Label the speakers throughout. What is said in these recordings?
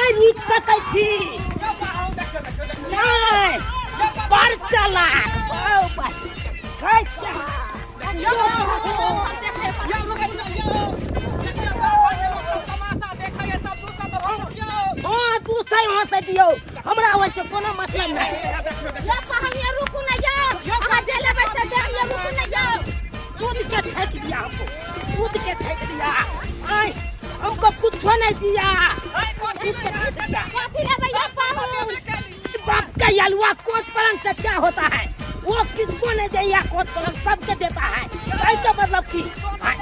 Speaker 1: नहि रुकि सकै छी। नहि, बड़ चलाक बाउ बा छै क्या? हाँ, तू सही वहाँ से दियौ, हमरा ओहिसँ कोनो मतलब नहीं।
Speaker 2: रुकू ना यौ, अहाँ जे लेबै से देब यौ, रुकू ना यौ।
Speaker 1: सूद के ठेक दिया हमको, सूद के ठेक दिया। आय, हमको कुछ नहीं दिया, सूद के ठेक दिया।
Speaker 2: कथी लेबै यौ पाहुन?
Speaker 1: बाप का अलुआ कोट पलंग से क्या होता है? वो किसको नहीं दिया? कोट पलंग सबके देता है। कहे के मतलब की आय,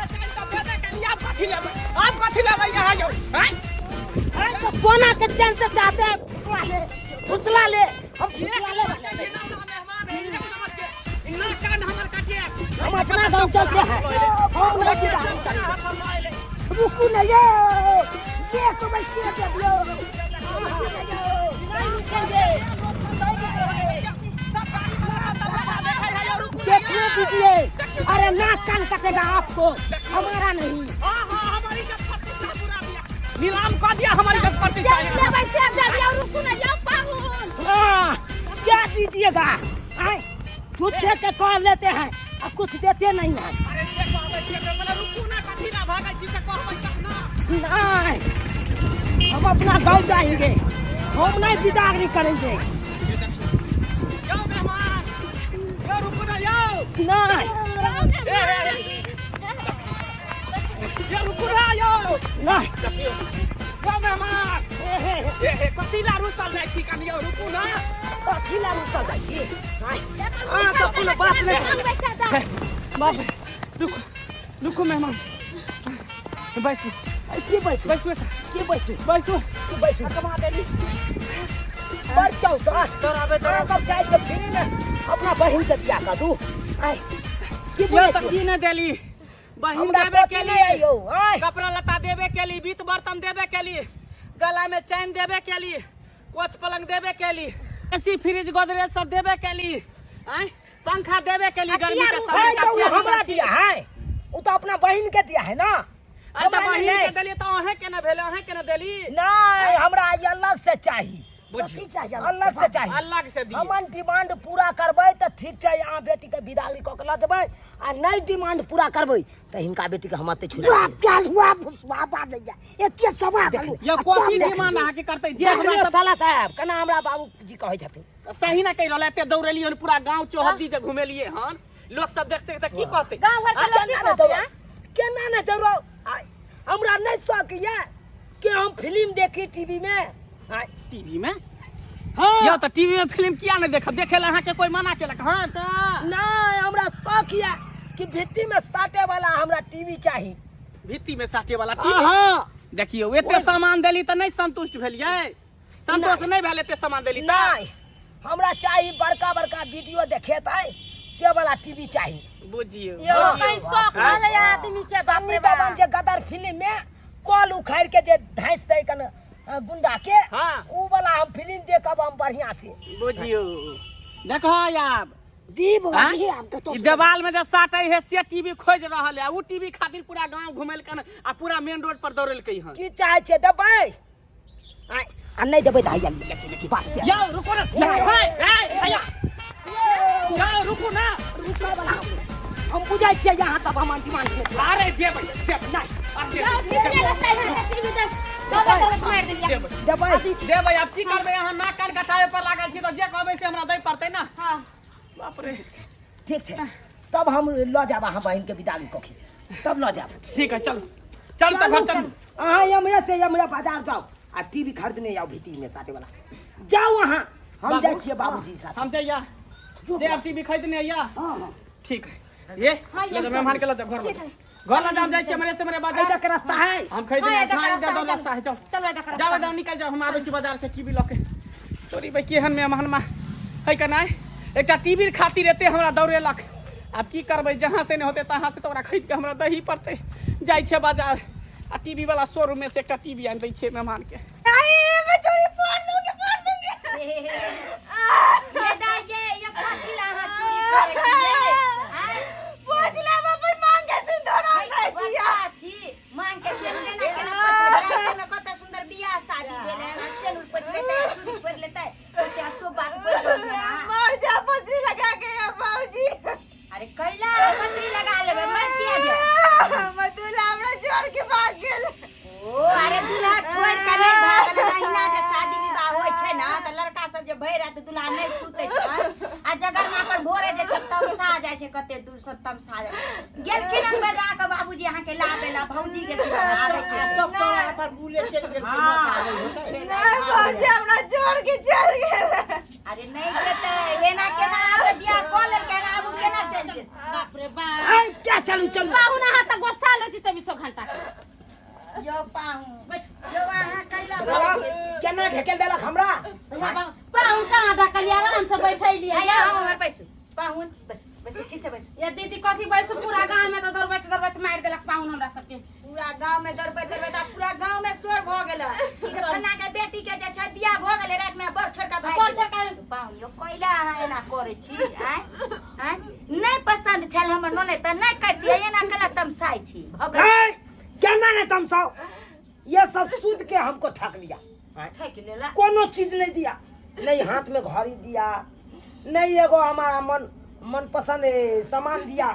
Speaker 1: आय, तो सोना के चैन से चाहते हैं, फुसला ले, फुसला ले, हम फुसला ले वाले नहीं। हम अपना गांव चलते हैं, हम नहीं विदा चलेंगे।
Speaker 3: रुकू ना यौ, जे कहबै से देब यौ, रुकू ना यौ।
Speaker 1: नहीं रुकेंगे। देखने दीजिए। अरे नाक कान कटेगा आपको, हमारा नहीं।
Speaker 4: नीलाम कऽ दिया हमारी इज्जत प्रतिष्ठा।
Speaker 2: जे लेबै से देब यौ, रुकू ना यौ पाहुन।
Speaker 1: हाँ, क्या दीजिएगा? आए, झूठे के कह लेते हैं और कुछ देते नहीं है।
Speaker 4: अरे से कहबै से तऽ मतलब रुकू ना, कथी ला भागै छी तऽ कहबै तब ना।
Speaker 1: नहीं, हम अपना गांव जाएंगे, हम नहीं विदा नहीं करेंगे।
Speaker 4: यौ मेहमान यौ, रुकू ना यौ।
Speaker 1: नहीं।
Speaker 4: ए, ए, ए, यौ रुकू ना यौ।
Speaker 1: नहीं।
Speaker 4: देखियौ यौ मेहमान, ए हे, कथी ला रुसल जाइ छी कनि यौ? रुकू ना।
Speaker 1: कथी ला रुसल जाइ छी? आँय, अहाँ सब कोनो बात नहि।
Speaker 4: बाप रे, रुकू रुकू मेहमान, बैसू।
Speaker 1: की बैसू?
Speaker 4: बैसू।
Speaker 1: की बैसू?
Speaker 4: बैसू।
Speaker 1: की बैसू?
Speaker 4: कमा देली।
Speaker 1: बड़ चौसठ
Speaker 4: तोरा
Speaker 1: अहाँ सब चाहै छियै फ्री मे अपना बहिन के बियाह कऽ दू। आँय, की
Speaker 4: यौ
Speaker 1: बोलै
Speaker 4: तऽ
Speaker 1: छियै?
Speaker 4: की नहि देली बहिन?
Speaker 1: हमरा
Speaker 4: देबे
Speaker 1: कथी
Speaker 4: केली।
Speaker 1: नहि आइयो, आँय।
Speaker 4: कपड़ा लत्ता देबे केली, बीत बर्तन देबे केली, गला में चैन देबे केली, कोच पलंग देबे केली, एसी फ्रिज गोदरेज सब देबे केली, आँय, पंखा देबे केली गर्मी के समय।
Speaker 1: है तो उ
Speaker 4: किया
Speaker 1: हमरा
Speaker 4: रुसल छी?
Speaker 1: दिया है, उ तो अपना बहिन के दिया है ना।
Speaker 4: अरे तऽ
Speaker 1: हमरा
Speaker 4: बहिन
Speaker 1: नहि।
Speaker 4: के देली तऽ अहें के ने भेलै? अहें के ने देली?
Speaker 1: नहीं, हमरा ई अलग से चाही।
Speaker 3: कथी चाही?
Speaker 1: अलग से चाही।
Speaker 4: अलग से दिए।
Speaker 1: हमन डिमांड पूरा करबै तऽ ठीक छै, अहाँ बेटी के विदागरी कऽ के लऽ जेबै, आ नहि डिमांड पूरा करबै तऽ हिनका बेटी के हम एतै छोड़ि
Speaker 3: बाप के हलुआ भुसवा बाजैया एते सवाल।
Speaker 4: यौ, कथी डिमांड अहाँके करतै जे हमरा
Speaker 1: देखलियौ
Speaker 4: सब
Speaker 1: साला साहेब, केना हमरा बाबूजी कहै छथिन।
Speaker 4: सही ना कहि रहल? एते दौड़ेलियै हन, पूरा गांव चौहद्दी जे घुमेलियै हन, लोक सब देखते तऽ की कहतै?
Speaker 2: गाँव घर के लोग की
Speaker 1: केना नहि
Speaker 2: कहतै?
Speaker 1: दौड़ो, केना नहि दौड़ो? हमरा नहि शौक यऽ कि हम फिल्म देखी टीवी में, आय।
Speaker 4: टीवी में?
Speaker 1: हाँ।
Speaker 4: यौ, तऽ टीवी में फिल्म किया नहि देखब? देखे ला अहाँके कोई मना केलक? हँ तऽ
Speaker 1: नहीं, हमरा शौक यऽ कि भित्ति में साटे वाला हमरा टीवी चाही।
Speaker 4: भित्ति में साटे वाला टीवी?
Speaker 1: हाँ।
Speaker 4: देखियौ, एते सामान देली तऽ नहि संतुष्ट भेलियै? संतोष नहि भेल एते सामान देली तऽ?
Speaker 1: नहीं, हमरा चाही बड़का बड़का वीडियो देखेतै से वाला टीवी चाही।
Speaker 4: बुझियौ।
Speaker 2: यौ, कहीं शौक रहलै आदमी के, बाप
Speaker 1: सन्नी
Speaker 2: रे बाप।
Speaker 1: देओल जे गदर फिल्म में कल उखाड़ के जे धांस दै कन गुंडा के,
Speaker 4: हाँ।
Speaker 1: उ वाला हम फिल्म देखब हम बढ़िया से।
Speaker 4: बुझियौ, देखो आब
Speaker 3: दीप
Speaker 4: हाँ?
Speaker 3: वही आब कतौ
Speaker 4: ई देवाल में जे साटै है से टीवी खोज रहल है। उ टीवी खातिर पूरा गांव घुमेलकन आ पूरा मेन रोड पर दौड़ेलकै हन।
Speaker 1: की चाहै छियै, देबै? आय, आ नहि देबै तऽ हैया लिअ, देखी बात के।
Speaker 4: यौ रुको ना, हे हे भैया, यौ रुकू ना।
Speaker 1: रुकै वाला हम बुझै छियै यहाँ तब हम डिमांड नहि।
Speaker 4: अरे देबै देबै
Speaker 1: नहि।
Speaker 4: अरे
Speaker 2: यौ, टीवी लए चाही अहाँके? टीवी दे दौड़े दौड़े मारि देलियै।
Speaker 4: देबै।
Speaker 1: देबै।
Speaker 4: देबै। आब की करबै? अहाँ नाक कान कटाबै पर लागल छी तऽ जे कहबै से हमरा दै पड़तै ना।
Speaker 2: हाँ।
Speaker 4: बाप रे।
Speaker 1: ठीक छै, तब हम लऽ जायब अहाँ बहिनके विदागी कखी तब लऽ जायब।
Speaker 4: ठीक है, चलू चलू तऽ घर चलू।
Speaker 1: अहाँ यमुना से यमुना बाजार जाउ आ टीवी खरीदने आउ, भीती में साटे वाला। जाउ अहाँ, हम
Speaker 4: बाबू?
Speaker 1: जाइ छियै बाबूजी साथ।
Speaker 4: हम जाइया दे आब टीवी खरीदने आइया।
Speaker 3: हाँ।
Speaker 4: ठीक है, ये
Speaker 2: हाँ,
Speaker 4: ले जाओ, मेहमान के लऽ जाओ घर
Speaker 2: ठीक
Speaker 4: में।
Speaker 2: है।
Speaker 4: घर लऽ जाओ, हम जाइ छियै हमरे से हमरे बाजार।
Speaker 1: एहि के रास्ता है।
Speaker 4: हम खरीदने
Speaker 2: हाँ,
Speaker 4: हाँ,
Speaker 2: एतऽ
Speaker 4: इधर
Speaker 2: रास्ता
Speaker 4: दो
Speaker 2: है,
Speaker 4: रास्ता है, चल।
Speaker 2: चलो, एतऽ रास्ता
Speaker 4: जाओ।
Speaker 2: है।
Speaker 4: जाओ, निकल जाओ, हम आबै छी बाजार से टीवी लऽ के। तोरी भाई, केहन मेहमान मा है कनाइ, एकटा टीवी खातिर एते हमरा दौड़ेलक। आब की करबै? जहाँ से नहि होतै तहाँ से तऽ ओकरा खरीद के हमरा दही पड़तै। जाइ छै बाजार आ टीवी वाला शोरूम में से एकटा टीवी आनि दै छै मेहमान के।
Speaker 3: मैं चूड़ी फोड़ लूंगी, फोड़ लूंगी।
Speaker 2: ये दाइ ये, ये कथी ला अहाँ चूड़ी फोड़ै छियै? आँय?
Speaker 3: पोछला अपन मांग के सिंदूर आनै छियै।
Speaker 2: बच्चा छी, मांग के सिंदूर केना केना पोछबै? रातिमे कते सुन्दर बियाह शादी भेलै हन, से तमसा गेलखिन हन बजा के बाबूजी अहाँ के लाबे ला भौजी गेलखिन हन आबे के
Speaker 1: चौक चौराहा पर बुले चलि गेलखिन
Speaker 2: हाँ।
Speaker 5: नहीं भौजी हमरा छोड़ के चल गेल
Speaker 2: अरे नहीं जेतै एना केना आब बियाह कऽ लेलकै हन आब उ केना चलि जेतै
Speaker 6: बाप रे बाप
Speaker 1: आइ क्या चलू चलू
Speaker 6: पाहुन अहाँ तऽ गोस्सा रहै छी चौबीसो घंटा
Speaker 2: यौ पाहुन यौ अहाँ कैला भऽ गेल
Speaker 1: केना ढकेल देलक हमरा
Speaker 6: पाहुन कहाँ ढकलियै आराम से बैठैलियै
Speaker 2: आया हमर बैसू पाहुन बैसू बैसू ठीक से बैसू
Speaker 6: ये दीदी कथी बैसू पूरा गाँव में तऽ दौड़बैत दौड़बैत मारि देलक पाहुन हमरा सबके
Speaker 2: पूरा गांव में दौड़बैत दौड़बैत आब पूरा गांव में शोर भऽ गेल कि फन्ना के बेटी के जे छै बियाह भऽ गेलै राति में बड़ छोड़का भाई
Speaker 6: बड़ छोड़का
Speaker 2: पाहुन यौ कैला अहाँ एना करै छी आँय आँय नहि पसंद छल हमर नोने तऽ नहि करतियै एना कैला तमसाइ छी भऽ गेल
Speaker 1: ए, केना नहीं तमसाओ ये सब सूद के हमको ठक लिया आँय?
Speaker 2: ठकि लेला
Speaker 1: कोनो चीज नहीं दिया नहीं हाथ में घड़ी दिया नहीं एगो हमारा मन मनपसंद सामान दिया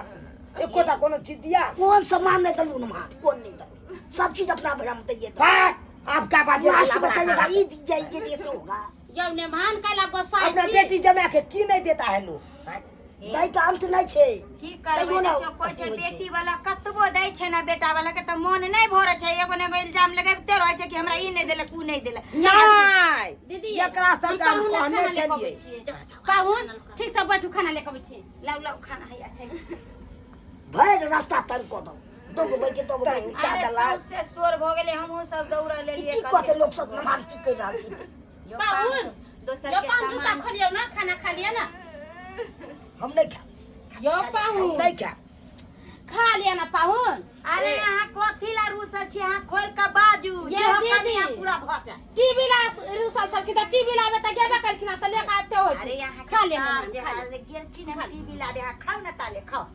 Speaker 1: एकोटा कोनो चीज दिया
Speaker 3: कौन सामान नहीं दलू ना कौन नहीं दलू सब चीज अपना भरम दैये
Speaker 1: बात आपका बाजे
Speaker 3: लास्ट बताइएगा ये दी जाएंगे ये होगा
Speaker 6: यौ नेमान कैला गोस्सा
Speaker 1: अपना
Speaker 6: छी
Speaker 1: बेटी जमा के की नहीं देता है लोग आँय?
Speaker 3: दै के अंत नहीं छै
Speaker 2: की करबै
Speaker 3: तैयो ना
Speaker 2: देखियौ कोइ छै
Speaker 3: अथी होइ छै।
Speaker 2: बेटी वाला कतबो दै छै ने बेटा वाला के तऽ मोन नहि भरै छै एगो ने एगो इल्जाम लगैबते रहै छै कि हमरा ई नहि देलक ऊ नहि देलक
Speaker 1: नहीं
Speaker 6: दीदी
Speaker 1: एकरा सबके हम
Speaker 6: पाहुन
Speaker 1: कहने
Speaker 6: खाना ले के
Speaker 1: छलियै
Speaker 6: अबै छियै। पाहुन ठीक से बैठू खाना ले के अबै छी
Speaker 2: लाउ लाउ खाना हैया छै
Speaker 3: भरि रास्ता तंग कऽ दौ दोगो बैके दोगो
Speaker 1: तंग
Speaker 3: बैके
Speaker 1: क्या
Speaker 2: अरे
Speaker 1: दला
Speaker 2: सौंसे शोर भऽ गेलै हमहूँ सब दौड़ल
Speaker 3: ई
Speaker 2: एलियै
Speaker 3: की कहते लोग सब नमान की कहि रहल छै
Speaker 2: यौ
Speaker 6: पाहुन
Speaker 2: दोसर
Speaker 6: यौ
Speaker 2: के
Speaker 6: पाहुन जूता
Speaker 2: सामान
Speaker 6: खोलियौ ना खाना खा लिअ ना
Speaker 1: हम नहीं खाएब
Speaker 6: यौ पाहुन
Speaker 1: नहीं खाएब
Speaker 6: खा लिअ ना पाहुन
Speaker 2: अरे अहाँ कथी ला रूसल छी अहाँ खोल के बाजू
Speaker 6: ये
Speaker 2: जे
Speaker 6: दीदी।
Speaker 2: कनिया पूरा भऽ जाए
Speaker 6: टीवी ला रुसल छलखिन तऽ टीवी लाबे तऽ गेबे कलखिन तऽ लेके आबिते होय
Speaker 2: अरे यहाँ
Speaker 6: खा लिअ
Speaker 2: सार
Speaker 6: मेहमान,
Speaker 2: जे
Speaker 6: खा
Speaker 2: हाल गेलखिन हन टीवी लाबे अहाँ खाउ ना ताले खाउ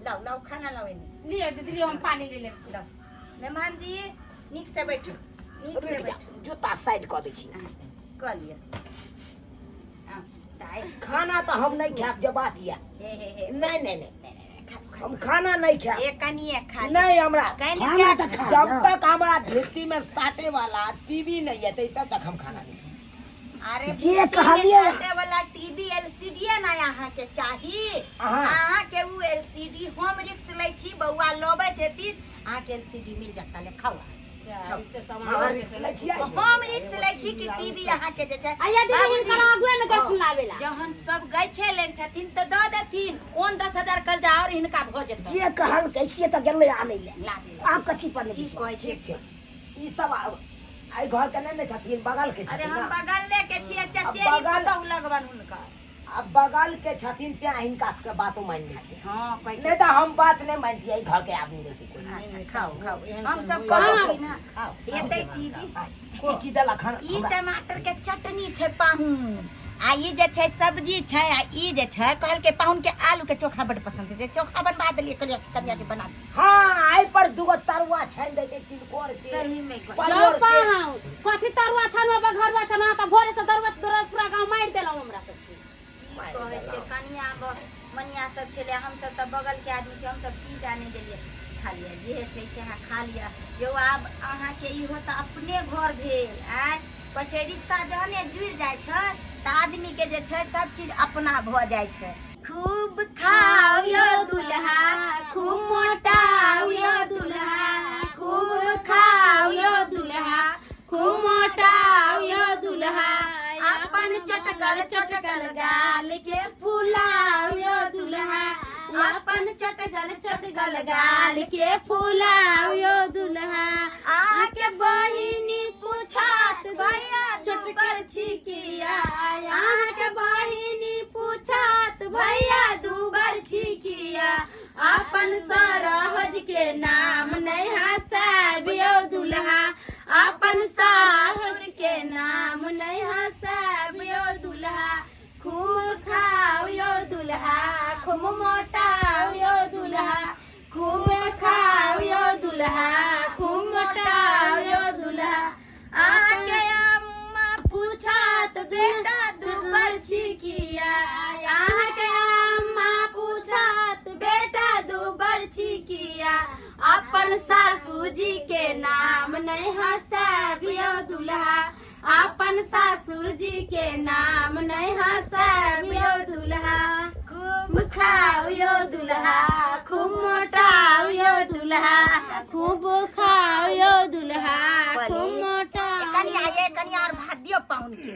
Speaker 2: लाउ लाउ खाना लाउ एने
Speaker 6: लिअ दीदी लिअ हम पानी ले लेब छी
Speaker 2: लाउ मेहमान जी नीक से बैठू नीक से
Speaker 1: रुकि जा
Speaker 2: बैठू
Speaker 1: जूता साइड कऽ दै छी
Speaker 2: कऽ लिअ आ, दाइ
Speaker 1: खाना तऽ हम नहीं खाएब जे बात यऽ
Speaker 2: हे हे हे
Speaker 1: नहीं नहीं नहीं
Speaker 2: नहीं, नहीं, नहीं, खाउ,
Speaker 1: हम खाना नहीं
Speaker 2: खाउ।
Speaker 1: खाएब
Speaker 2: ए कनिए खा लिअ।
Speaker 1: नहीं हमरा
Speaker 2: कनिए
Speaker 3: खाना तऽ खा
Speaker 1: जब तक हमरा भित्ति में साटे वाला टीवी नहीं एतै तब तक हम खाना नहीं खाएब।
Speaker 2: अरे
Speaker 3: जे कहलियै।
Speaker 2: साटे वाला टीवी एलसीडी ना अहाँ के चाही
Speaker 1: अहाँ।
Speaker 2: अहाँ के उ एलसीडी हम रिक्स लै छी बौआ लबैत हेती अहाँ के एलसीडी मिल जाता ले खाउ
Speaker 1: अहाँ रिक्स लै छियै
Speaker 2: हम रिक्स लै छी कि टीवी अहाँ के जे छै
Speaker 6: आया दीदी
Speaker 2: बाबूजी,
Speaker 6: हिनकर आगुए में गेलखिन लाबे ला
Speaker 2: जहन सब गैछे लेल छथिन तऽ दऽ देथिन कोन 10,000 कर्जा और हिनका भऽ जेतै
Speaker 3: जे कहलकै से तऽ गेलै आनै लए
Speaker 2: लाबे
Speaker 3: आब कथी पर नहि
Speaker 2: की
Speaker 3: विश्वास
Speaker 2: कहै छै
Speaker 1: ठीक छै ई सब एहि घर के नहि ने छथिन बगल के
Speaker 2: अरे
Speaker 1: छथिन
Speaker 2: हम
Speaker 1: ना
Speaker 2: बगल ले के छियै चचेरी
Speaker 1: बगल-
Speaker 2: पुतहु लगबन हुनकर
Speaker 1: आ बगल के छथिन तें हिनका सबके बातो मानि लै छै
Speaker 2: हाँ कहै
Speaker 1: नहि तऽ हम बात नहि मानतियै एहि घर के आदमी रहती कोई
Speaker 2: अच्छा खाओ खाओ हम सब कहै छी ना एतै टीवी
Speaker 1: ई की देलक हन
Speaker 2: ई
Speaker 1: हमरा?
Speaker 2: टमाटर के चटनी छै पाहुन आ ई जे छै सब्जी छै आ ई जे छै कहलकै पाहुन के आलू के चोखा बड पसंद छै चोखा बनवा देलियै कहलियै कनिया के बना दे
Speaker 1: हाँ एहि पर दूगो तरुआ छानि दैते तिलकोर के
Speaker 2: सही में
Speaker 6: यौ
Speaker 1: परोड़ के
Speaker 6: पाहुन कथी तरुआ छनवा बघरुआ छनवा तऽ भोरे से दौड़बैत दौड़बैत पूरा गाँव मारि देलहुँ हमरा सबके
Speaker 2: कहै छै कनिया मनिया सब छलै हमसब तऽ बगलके आदमी छै हमसब की जाने गेलियै खा लिअ जे छै से अहाँ खा लिअ यौ आब अहाँके इहो तऽ अपने घर भेल आँय कहै छै रिश्ता जहने जुड़ि जाइ छै तऽ आदमीके जे छै सब चीज अपना भऽ जाइ छै खूब
Speaker 6: खाओ यो दुल्हा खूब मोटाओ यो दुल्हा खूब खाओ यो दुल्हा खूब मोटाओ यो दुल्हा अपन चटकल चटकल गाल के फुलाओ यो दुल्हा अपन चटकल चटकल गाल के फुलाओ यो दुल्हा आके बहिनी पूछत भैया चटकल छिकिया अहाँके बहिनी पूछत भैया दूबर छिकिया अपन सरहज के नाम नहीं हसाबियो दुल्हा अपन सासुर के नाम नहीं हसाबियो दुल्हा खूब खाओ यो दुल्हा खूब मोटाओ यो दुल्हा खूब खाओ यो दुल्हा खूब मोटाओ यो दुल्हा
Speaker 2: अहाँके अम्मा
Speaker 6: पूछत बेटा दूबर छिकिया अहाँके अम्मा पूछत बेटा दूबर छिकिया अपन सासू जी के नाम नहीं हसाबियो दुल्हा अपन सासुर जी के नाम नहीं हसाबियो दुल्हा खूब खाओ यो दुल्हा, खूब मोटाओ यो दुल्हा, खूब खाओ यो दुल्हा, खूब मोटाओ।
Speaker 2: कनिया ये कनिया और भात दियौ पाहुन के,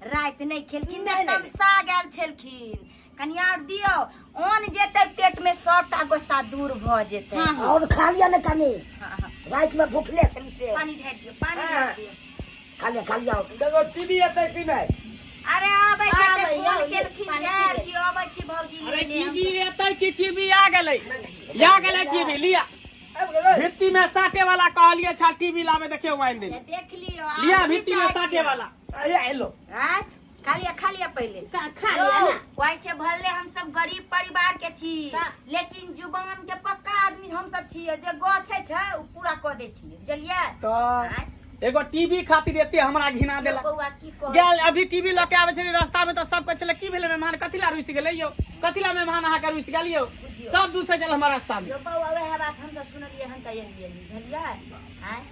Speaker 2: राति नहि खेलखिन तऽ तमसा गेल छलखिन। कनिया और दियौ, ओन जेतै पेट में सबटा गुस्सा दूर भऽ जेतै।
Speaker 6: हाँ, हाँ।
Speaker 3: और खा लिया ने कनी, राति में भूखले छलू से।
Speaker 2: पानी ढारि दियौ, पानी ढारि दियौ।
Speaker 3: खा लिया, खा लिया।
Speaker 1: देखो टीवी एतै कि नहि?
Speaker 2: अरे आबै छै
Speaker 6: आबै,
Speaker 2: तऽ फोन
Speaker 6: आबै,
Speaker 2: केलखिन
Speaker 6: पानी
Speaker 2: छै
Speaker 6: पी
Speaker 2: कि अबै छी भौजी
Speaker 4: अरे
Speaker 2: लेने हम।
Speaker 4: टीवी एतै कि टीवी आ गेलै? आ गेलै टीवी, लिया।
Speaker 1: आबि गेलै।
Speaker 4: भित्ती में साटे वाला कहलिए छा टीवी लावे, देखियो आनि देली।
Speaker 2: देख लियौ।
Speaker 4: लिया
Speaker 2: आब की
Speaker 4: भित्ती में
Speaker 2: चाहै
Speaker 4: साटे
Speaker 2: छियै?
Speaker 4: वाला।
Speaker 1: अरे एलो।
Speaker 2: आँय? खा लिअ, खा लिअ पहिले।
Speaker 6: खा लिअ
Speaker 2: यौ,
Speaker 6: ना।
Speaker 2: कहै छै भले हम सब गरीब परिवार के छी,
Speaker 6: का?
Speaker 2: लेकिन जुबान के पक्का आदमी हम सब छियै, जे गछै छै ओ पूरा कऽ दै छियै, बुझलियै?
Speaker 4: तऽ
Speaker 2: आँय?
Speaker 4: एगो टीवी खातिर एते हमरा घिना
Speaker 2: यौ
Speaker 4: देलक।
Speaker 2: बौआ की कहै
Speaker 4: गेल अभी टीवी लऽ के आबै छलै रास्ता में तऽ सब कहै छलै की भेलै मेहमान, कथी ला रुसि गेलै यौ, कथी ला मेहमान अहाँके रुसि गेल यौ?
Speaker 2: बुझियौ।
Speaker 4: सब दूसरे छल हमर रास्ता में।
Speaker 2: यौ बौआ, वएह बात हम सब सुनलियै हन तऽ एलियै, बुझलियै? आँय?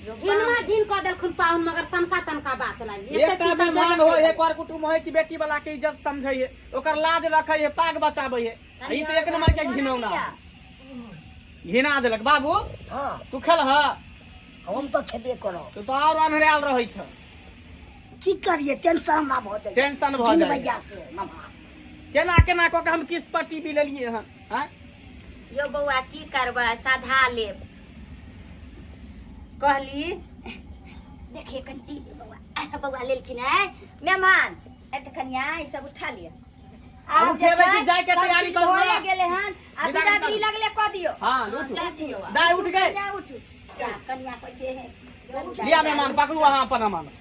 Speaker 2: यौ
Speaker 6: घिनमा
Speaker 2: बाप।
Speaker 6: घिन कऽ देलखुन पाहुन, मगर तनका तनका बात लागी एते
Speaker 4: एकटा
Speaker 6: चीज तऽ
Speaker 4: मेहमान
Speaker 6: देबे
Speaker 4: होइ है,
Speaker 6: केलकै।
Speaker 4: कर कुटुम्ब होइ कि बेटी वाला के इज्जत समझै है, ओकर लाज रखै है, पाग बचाबै है। आ ई तऽ एक नंबर के घिनौना घिना देलक। बाबू।
Speaker 3: हाँ।
Speaker 4: तू खेल ह?
Speaker 3: हम तऽ खेबे करब।
Speaker 4: तू तऽ आओर अन्हरायल रहै छ।
Speaker 3: की करिए, टेंशन हमरा भऽ जाइ।
Speaker 4: टेंशन भऽ
Speaker 3: तीन
Speaker 4: जाइ।
Speaker 3: भैया से नमहा।
Speaker 4: केना केना कऽ के हम किस्त पर टीवी लेलियै हन, आँय?
Speaker 2: यौ बौआ, की करबै, साधा लेब। कहली देखिए कनि टीवी बौआ, बौआ लेलखिन है मेहमान। एते कनिया ई सब उठा लिअ। आब जे
Speaker 4: उठेबै
Speaker 2: छै,
Speaker 4: कि जायके
Speaker 2: सब
Speaker 4: तैयारी
Speaker 2: चीज
Speaker 4: करू
Speaker 2: भए
Speaker 4: ना?
Speaker 2: गेलै हन। आ
Speaker 4: विदा
Speaker 2: बिदागरी
Speaker 4: करू।
Speaker 2: लगले कऽ दियौ।
Speaker 4: हाँ, उठू।
Speaker 2: कऽ दियौ।
Speaker 4: दाइ उठ गए।
Speaker 2: कनिया उठू। जा, कनिया कहै छै हे, चलू दाइ।
Speaker 4: लिया मेहमान, पकड़ू अहाँ अपन अमानत।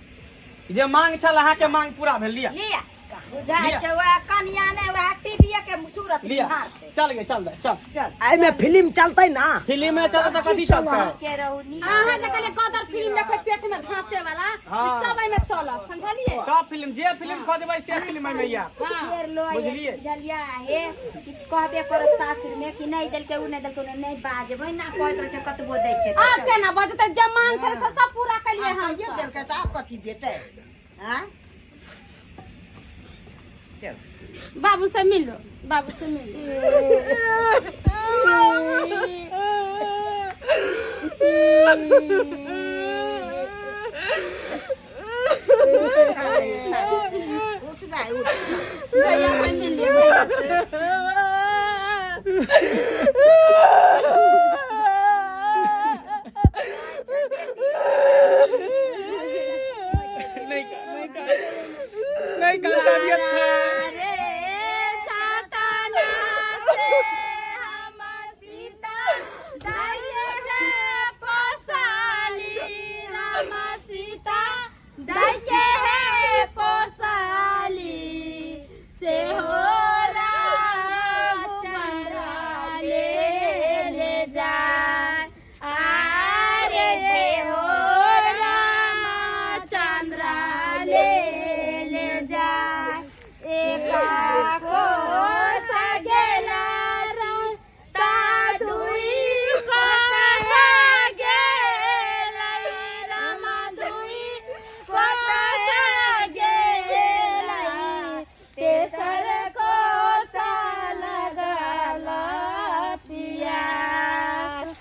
Speaker 4: जे मांग छल अहाँके मांग पूरा भेल, लिया।
Speaker 2: लिया बुझाइ
Speaker 4: लिया।
Speaker 2: छै वएह कनिया ने वएह टीवीए के सूरत
Speaker 4: लिया।
Speaker 2: निहारतै।
Speaker 4: चल गे, चल दे, चल।
Speaker 2: चल।
Speaker 1: एहिमे फिल्म चलतै ना?
Speaker 4: फिल्म में चलतै तऽ कथी चलतै?
Speaker 2: के रहू नीक।
Speaker 6: अहाँ जे कहलियै गदर फिल्म देखबै पेट में धंसे वाला,
Speaker 4: हाँ।
Speaker 6: ई सब एहिमे चलत, समझलियै?
Speaker 4: सब फिल्म, जे फिल्म खोजबै से फिल्म एहिमे आयत।
Speaker 6: हाँ।
Speaker 2: फेर लऽ
Speaker 4: बुझलियै?
Speaker 2: बुझलियै? हे किछु कहबे करत सासुर में कि नहि देलकै, ओ नहि देलकै, ओ नहि बाजबै ना, कहैत रहै छै कतबो दै छै तऽ
Speaker 6: आब
Speaker 2: चल।
Speaker 6: केना बजतै? जे मांग छलै से सब पूरा केलियै हम।
Speaker 7: ये देलकै तऽ आब कथी देतै? आँय?
Speaker 6: बाबू से मिलो, बाबू से मिलो।
Speaker 7: उठ भाइ, उठ।
Speaker 6: भैया से मिलिए, भैया से।
Speaker 4: नहीं कर, नहीं कर, नहीं कर तबियत खराब।
Speaker 6: रे चाटना से हम सीता दाइये रे पोसाली, राम सीता दाइये हे पोसाली, से हो राम चंद्र ले ले जाय, आरे से हो राम चंद्र ले ले जाय, एका कोस गेला ता दुई कोस गेला, राम दुई कोस गेला, तेसर कोस लगल पियास।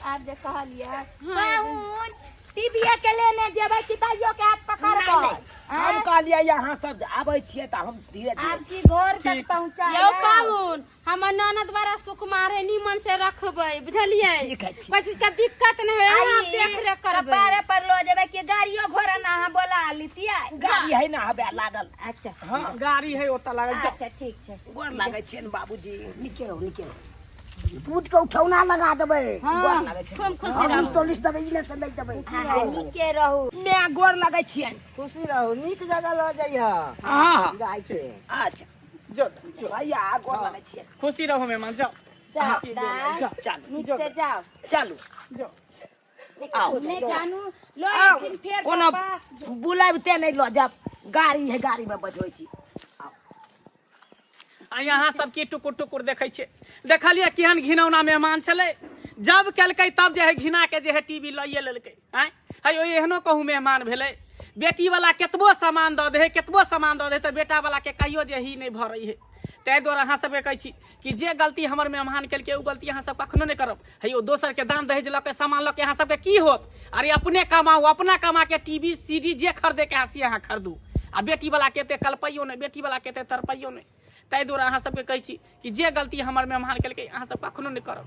Speaker 5: आब जे कहलियै
Speaker 2: पाहुन, टीवीए के लेने जेबै कि दाइयो के हाथ पकड़ कऽ?
Speaker 1: हम कहलियै अहाँ सब आबै छियै तऽ हम धीरे धीरे
Speaker 2: आब की घर तक पहुंचा।
Speaker 6: यौ पाहुन, हमर ननद बड़ा सुकुमार है, नीमन से रखबै, बुझलियै?
Speaker 1: ठीक है, ठीक।
Speaker 6: कोइ चीज के दिक्कत नहि होय, अहाँ देख रेख करबै।
Speaker 2: कपारे पर लो जेबै कि गाड़ियो घोड़ा ना अहाँ बोला लितियै?
Speaker 1: गाड़ी है ना हवे लागल।
Speaker 2: अच्छा।
Speaker 4: हाँ, गाड़ी है ओतऽ लागल, चल।
Speaker 2: अच्छा, ठीक छै।
Speaker 1: गोर लागै छियनि बाबूजी।
Speaker 3: नीके रहू, नीके रहू। दूध के उठौना लगा देबै।
Speaker 1: गोर लागै छियनि।
Speaker 6: खूब खुशी
Speaker 3: हम
Speaker 6: रहू।
Speaker 3: तोलिस देबै, ई से नहि देबै।
Speaker 2: हाँ, नीके रहू।
Speaker 1: मैं गोर लागै छियनि।
Speaker 7: खुशी रहू, नीक जगह लऽ जइह।
Speaker 1: हाँ।
Speaker 7: गाय के।
Speaker 1: अच्छा।
Speaker 4: जो जो।
Speaker 1: भैया, गोर लागै छियनि।
Speaker 4: खुशी रहू मेहमान, जाओ।
Speaker 2: जाओ दाइ।
Speaker 4: जाओ।
Speaker 1: चलू।
Speaker 2: नीक से जाओ।
Speaker 1: चलू।
Speaker 4: जाओ।
Speaker 1: आउ।
Speaker 2: नहि जानू लो
Speaker 1: आउ।
Speaker 2: एथिन फेर।
Speaker 1: कोनो
Speaker 2: पप्पा
Speaker 1: बुलाबिते नहि लऽ जायब, गाड़ी है, गाड़ी में बैठबै छी।
Speaker 4: आ यहाँ सब की टुकुर टुकुर देखै छियै? देखलियै केहन घिनौना मेहमान छलै? जब केलकै तब जे है घिना के जे है टीवी लइए लेलकै। आँय है, एहनो कहूँ मेहमान भेलै? बेटी वाला केतबो सामान दऽ दे, केतबो सामान दऽ दे, तऽ बेटा वाला के कहियो जे ही नहि भरै है। ताहि दुआरे अहाँ सबके कहै छी कि जे गलती हमर मेहमान केलकै ओ गलती अहाँ सब कखनो नहि करब। हे यौ, दोसरके दान दहेज लऽ के सामान लऽ के अहाँ सबके की होत? अरे अपने कमाउ, अपना कमा के टीवी सीडी जे खरीदे के से अहाँ खरीदू, आ बेटी वाला के एते कलपैयो नहि, बेटी वाला के एते तड़पैयो नहि। ताहि दुआरे अहाँ सबके कहै छी कि जे गलती हमर मेहमान केलकै अहाँ सब कखनो नहि करब।